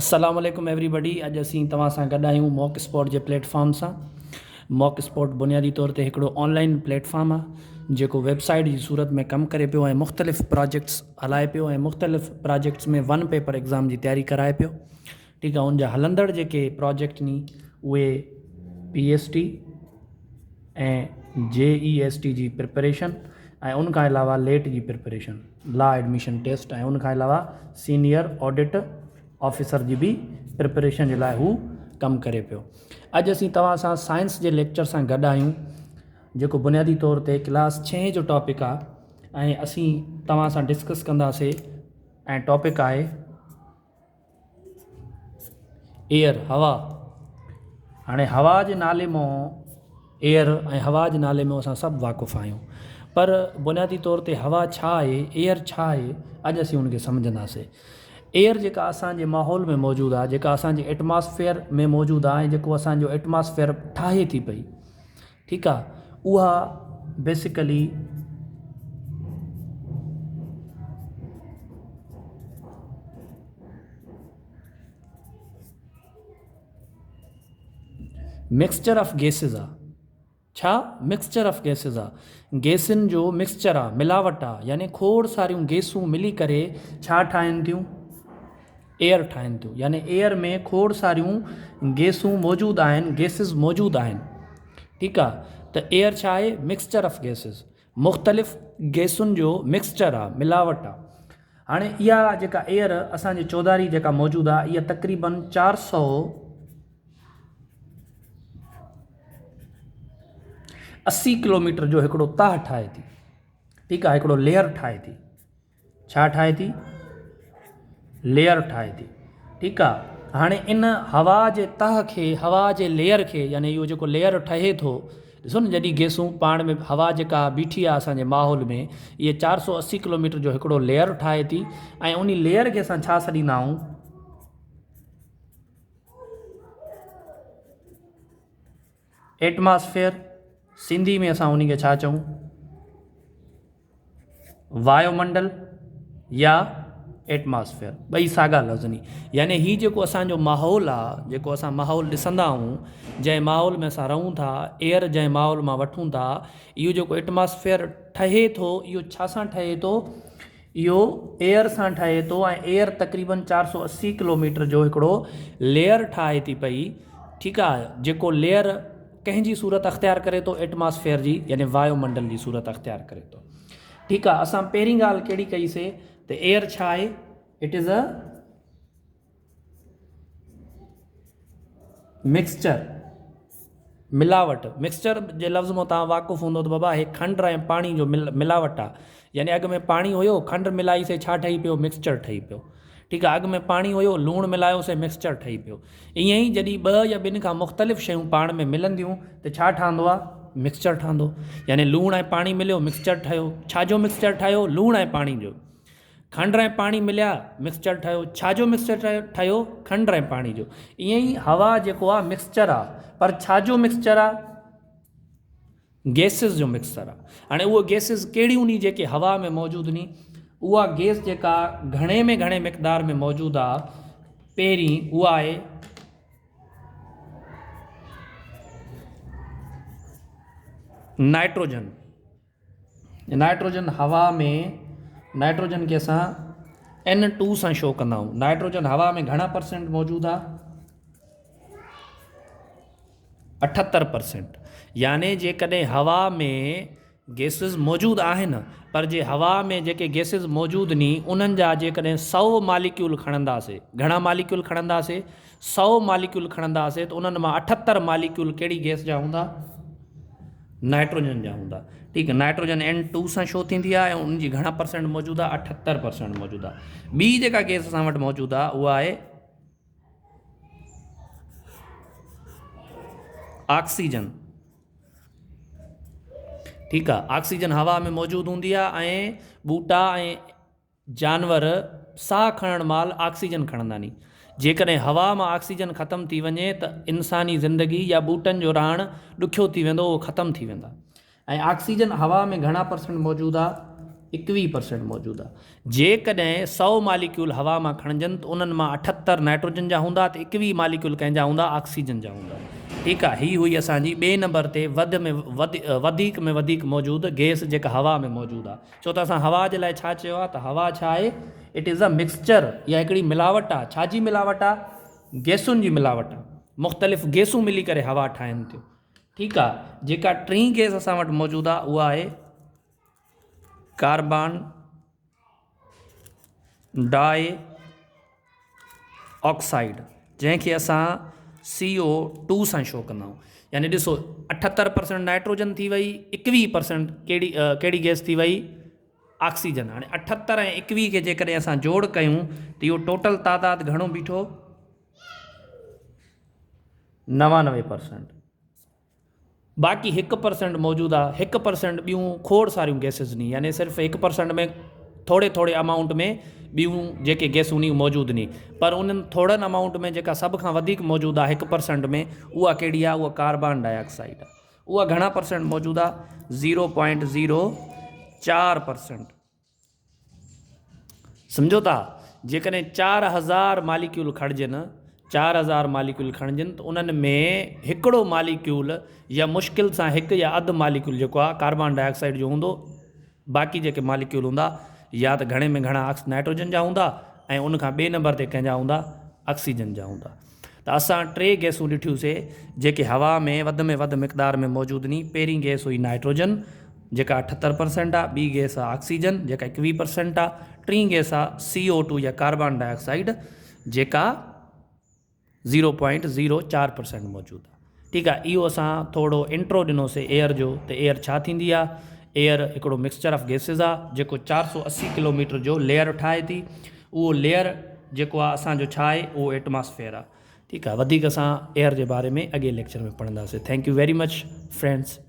السلام عليڪم ايوري بڊي اڄ اسين توهان سان گڏ آهيون موڪ اسپورٽ جي پليٽ فارم سان موڪ اسپورٽ بنيادي طور تي هڪڙو آن لائن پليٽ فارم آهي جيڪو ويب سائيٽ جي صورت ۾ ڪم ڪري پيو ۽ مختلف پراجيڪٽس هلائي پيو ۽ مختلف پراجيڪٽس ۾ ون پيپر ايگزام جي تياري ڪرائي پيو ٺيڪ آهي ان جا هلندڙ جيڪي پراجيڪٽ ني اهي P S T ۽ J E S T جي پريپريشن ۽ ان کان علاوه ليٽ جي پريپريشن لا ايڊميشن ٽيسٽ ۽ ان کان علاوه سينيئر آڊٽ آفيسر جي به پريپريشن جي لاء هو ڪم ڪري پيو. اڄ اسين توهان سان سائنس جي ليڪچر سان گڏ آهيون جيڪو بنيادي طور تي ڪلاس ڇهين جو ٽاپڪ آهي ۽ اسين توهان سان ڊسڪس ڪنداسي ۽ ٽاپڪ آهي ايئر، هوا، هاڻي هوا جي نالي مان ايئر ۽ هوا جي نالي مان اسان سڀ واقف آهيون پر بنيادي طور تي هوا ڇا آهي ايئر ڇا آهي اڄ اسين ان کي سمجهنداسين ايئر جيڪا اسان جي ماحول ۾ موجود آهي جيڪا اسان جي ايٽماسفيئر ۾ موجود آهي ۽ جيڪو اسان جو ايٽماسفيئر ٺاهي ٿي پئي ٺيڪ آ اها بيسيڪلي مڪسچر آف گيسز آ ڇا مڪسچر آف گيسز آ گيسن جو مڪسچر آ ملاوٽ آ يعني کوڙ ساريون گيسون ملي ڪري ڇا ٺاهن ٿيون ايئر ٺاهن ٿيون يعني ايئر ۾ کوڙ ساريون گيسون موجود آهن گيسز موجود آهن ٺيڪ آ ته ايئر ڇا آهي مڪسچر آف گيسز مختلف گيسن جو مڪسچر آ ملاوٽ آ هاڻي اها جيڪا ايئر اسان جي چوڌاري جيڪا موجود آ اها تقريبن 480 ڪلوميٽر جو هڪڙو تاهه ٺاهي ٿي ٺيڪ آ هڪڙو ليئر ٺاهي ٿي ڇا ٺاهي ٿي؟ ليئر ٺاهي ٿي. ٺيڪ آ. هاڻي ان هوا جي تهه کي، هوا جي ليئر کي يعني اهو جيڪو ليئر ٺهي ٿو، ڏسو نه جڏهن گيسون پاڻ ۾ هوا جيڪا بيٺي آ اسان جي ماحول ۾ اهي 480 ڪلوميٽر جو هڪڙو ليئر ٺاهي ٿي ۽ انهي ليئر کي اسان ڇا سڏيندا آهيون؟ ايٽماسفيئر، سنڌي ۾ اسان انهي کي ڇا چئون؟ وايو منڊل يا ايٽماسفيئر ٻئي ساڳا لفظ ني يعني هي جيڪو اسان جو ماحول آ جيڪو اسان ماحول ڏسندا آهيون جنهن ماحول ۾ اسان رهون ٿا ايئر جنهن ماحول مان وٺون ٿا اهو جيڪو ايٽماسفيئر ٺهي ٿو اهو ڇا سان ٺهي ٿو اهو ايئر سان ٺهي ٿو ۽ ايئر تقريبن 480 ڪلوميٽر جو هڪڙو ليئر ٺاهي ٿي پئي ٺيڪ آ جيڪو ليئر ڪنهن جي صورت اختيار ڪري ٿو ايٽماسفيئر جي يعني وايو منڊل جي صورت اختيار ڪري ٿو ٺيڪ آ اسان پهرين ڳالهه ڪهڙي ڪئي سي ته ايئر ڇا آهي it is a mixture, ملاوٽ، مڪسچر جي لفظ مان توهان واقف هوندو ته بابا هي کنڊ ۽ پاڻي جو ملاوٽ آ يعني اڳ ۾ پاڻي هيو کنڊ ملائي سي ڇا ٺهي پيو مڪسچر ٺهي پيو ٺيڪ آ اڳ ۾ پاڻي هيو لوڻ ملايو سي مڪسچر ٺهي پيو ائين ئي جڏهن ٻه يا ٻن کان مختلف شيون پاڻ ۾ ملنديون ته ڇا ٺهندو آ مڪسچر ٺهندو يعني لوڻ ۽ پاڻي مليو مڪسچر ٺهيو ڇا جو مڪسچر ٺهيو لوڻ ۽ پاڻي جو کنڊ ۽ پاڻي مليا، مڪسچر ٺهيو. ڇا جو مڪسچر ٺهيو؟ کنڊ ۽ پاڻي جو. ائين ئي هوا جيڪو آ مڪسچر آ، پر ڇا جو مڪسچر آ؟ گيسز جو مڪسچر آ. هاڻي اهي گيسز ڪهڙيون ني جيڪي هوا ۾ موجود ني؟ اها گيس جيڪا گهڻي ۾ گهڻي مقدار ۾ موجود آ، پهرين اها آهي نائٽروجن. نائٽروجن هوا ۾ نائٽروجن کي اسان اين ٽو سان شو ڪندا آهيون نائٽروجن هوا ۾ گهڻا پرسنٽ موجود آهي 78 پرسنٽ يعني جيڪڏهن هوا ۾ گيسز موجود آهن پر جي هوا ۾ جيڪي گيسز موجود ني انهن جا جيڪڏهن 100 ماليڪيول کڻنداسي گهڻا ماليڪيول کڻنداسي 100 ماليڪيول کڻنداسي ته انهن مان 78 ماليڪيول ڪهڙي گيس جا هوندا نائٽروجن جا هوندا ٺيڪ نائٽروجن اين ٽو سان شو ٿيندي آهي ۽ ان جي گهڻا پرسنٽ موجود آهي 78 پرسنٽ موجود آهي ٻي جيڪا گيس اسان وٽ موجود آهي اها آهي آڪسيجن ٺيڪ آهي آڪسيجن هوا ۾ موجود هوندي آهي ۽ ٻوٽا ۽ جانور ساهه کڻڻ مهل آڪسيجن کڻندا ني. جيڪڏهن هوا مان آڪسيجن ختم ٿي وڃي ته انساني زندگي يا ٻوٽن جو رهڻ ڏکيو ٿي ويندو اهو ختم ٿي ويندا. ۽ آڪسيجن هوا ۾ گهڻا پرسنٽ موجود آ؟ 21 پرسينٽ موجود آ. جيڪڏهن سئو ماليڪيول هوا مان کڻجن ته انهن مان 78 نائٽروجن جا هوندا ته 21 ماليڪيول ڪنهن جا هوندا؟ آڪسيجن جا هوندا. ٺيڪ آ. هي هئي اسان جي ٻئي نمبر تي وڌ ۾ وڌ وڌيڪ ۾ وڌيڪ موجود گئس جيڪا هوا ۾ موجود آ. ڇو ته اسان هوا جي لاء ڇا چيو آ ته هوا ڇا آهي؟ It is a mixture اها هڪڙي ملاوٽ آ. ڇا جي ملاوٽ آ؟ گئسن جي ملاوٽ آ. مختلف گئسون ملي ڪري هوا ٺاهين ٿيون. ٺيڪ آ. جيڪا ٽين گئس اسان وٽ موجود آ اها آهي ڪاربان ڊاء آڪسائيڊ جنهن کي اسان سي او ٽو سان شو ڪندا آهيون يعني ڏسو 78 پرسنٽ نائٽروجن ٿي وئي 21 پرسنٽ ڪهڙي ڪهڙي گئس ٿي وئي آڪسيجن هاڻي 78 ۽ 21 کي جيڪڏهن اسان جوڙ ڪيون ته اهو ٽوٽل تعداد گهڻو بيٺو 99 پرسنٽ باقي هڪ پرسنٽ موجود آ هڪ پرسنٽ ٻيون کوڙ ساريون گئسز ني يعني صرف هڪ پرسنٽ ۾ ٿوري ٿوري امائونٽ ۾ ٻيون جيڪي گئسون ني موجود ني پر انهن ٿورن امائونٽ ۾ جيڪا سڀ کان وڌيڪ موجود آ هڪ پرسنٽ ۾ اها ڪهڙي آ اها ڪاربان ڊاء آڪسائيڊ آ اها گهڻا پرسنٽ موجود آ زيرو پوائنٽ زيرو چار پرسنٽ سمجهو ٿا جيڪڏهن 4000 ماليڪيول کڻجن 4000 ماليڪيول کڻجن ته انهن ۾ هڪڙو ماليڪيول يا مشڪل سان هڪ يا اڌ ماليڪيول جيڪو آهي ڪاربان ڊاء آڪسائيڊ جو هوندو باقي جيڪي ماليڪيول هوندا يا ته گهڻي ۾ گهڻا آڪس نائٽروجن جا هوندا ۽ ان کان ٻئي نمبر تي ڪنهن جا هوندا آڪسيجن جا هوندا ته اسان ٽي گئسون ڏٺيون سي جيڪي هوا ۾ وڌ ۾ وڌ مقدار ۾ موجود ني پهرين گئس هئي نائٽروجن جيڪا 78 پرسنٽ آ ٻي گئس آ آڪسيجن جيڪا 21 پرسنٽ آ ٽين گئس آ سي او ٽو يا ڪاربان ڊاء آڪسائيڊ جيڪا 0.04 پرسنٽ موجود آ ٺيڪ آ اهو اسان ٿورو انٽرو ڏنو سي ايئر جو ته ايئر ڇا ٿيندي آ ايئر هڪڙو مڪسچر آف گيسز آ جيڪو 480 ڪلوميٽر جو ليئر ٺاهي ٿي اهو ليئر جيڪو آ اسان جو ڇا آهي اهو ايٽماسفيئر آ ٺيڪ آ وڌيڪ اسان ايئر جي باري ۾ اڳئين lecture ۾ پڙهنداسي thank you very much friends.